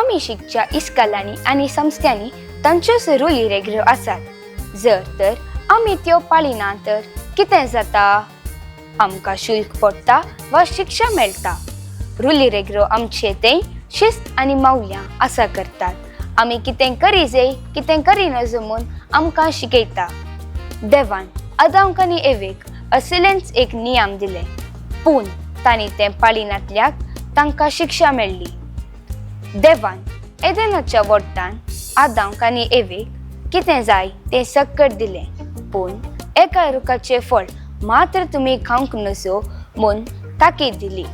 आमी शिकच्या इस्कालांनी आनी संस्थ्यांनी तांच्योच रुली रेगऱ्यो आसात. जर तर आमी त्यो पाळिना तर कितें जाता? आमकां शुल्क पडटा वा शिक्षा मेळटा. रुली रेगरो आमचे ते शिस्त आनी मावल्यां आसा करतात. आमी कितें करी जाय, कितें करी नजो म्हूण आमकां शिकयता. देवान आदांक आनी एवेक असलेंच एक नियम दिले, पूण तांणी तें पाळिनातल्याक तांकां शिक्षा मेळ्ळी. देवान एदेनाच्या वट्टान आदांक आनी एवेक कितें जाय तें सक्कड दिलें, पूण एका रुखाचें फळ मात्र तुमी खावंक नजो म्हूण ताकीद दिली.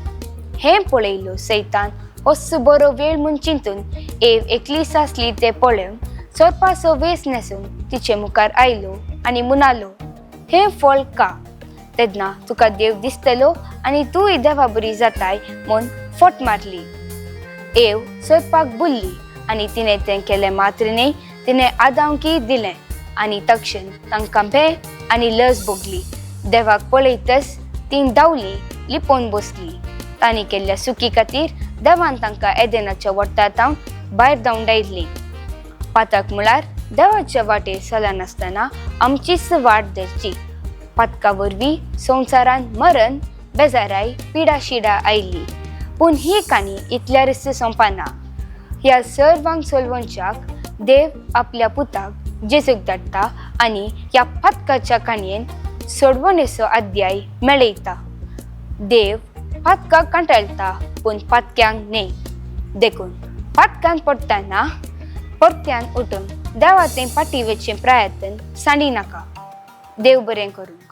हें पळयलो सैतान असो बरो वेळ म्हूण चिंतून एव एकलीच आसली तें पळोवन सोरपाचो वेस न्हेसून तिचे मुखार आयलो आनी म्हणालो, हें फळ का, तेन्ना तुका देव दिसतलो आनी तूंय देवा बरी जाताय म्हूण फट मारली. एव सोरपाक बुल्ली आनी तिणें तें केलें मात्र न्हय, तिणें आदांकीय दिलें आनी तक्षण तांकां भंय आनी लज भोगली. देवाक पळयतच तीं धांवली, लिपोवन बसली. तांणी केल्ल्या सुकी खातीर देवान तांकां एदेनाच्या वट्टांत भायर धांवडायली. पातक म्हळ्यार देवाच्या वाटेर चलनासतना आमचीच वाट धरची. पातका वरवीं संवसारांत मरण, बेजाराय, पिडा शिडा आयली. पूण ही काणी इतल्यारच सोंपना. ह्या सर्वांक सोलवंच्याक देव आपल्या पुताक जेजूक धाडटा आनी ह्या पातकाच्या काणयेन सोडवणेचो अध्याय मेळयता. देव पातकाक कंटाळटा, पूण पातक्यांक न्हय. देखून पातकान पडटना परत्यान उठून देवा तें फाटीं वचचें प्रयत्न सांडी नाका. देव बरें करूं.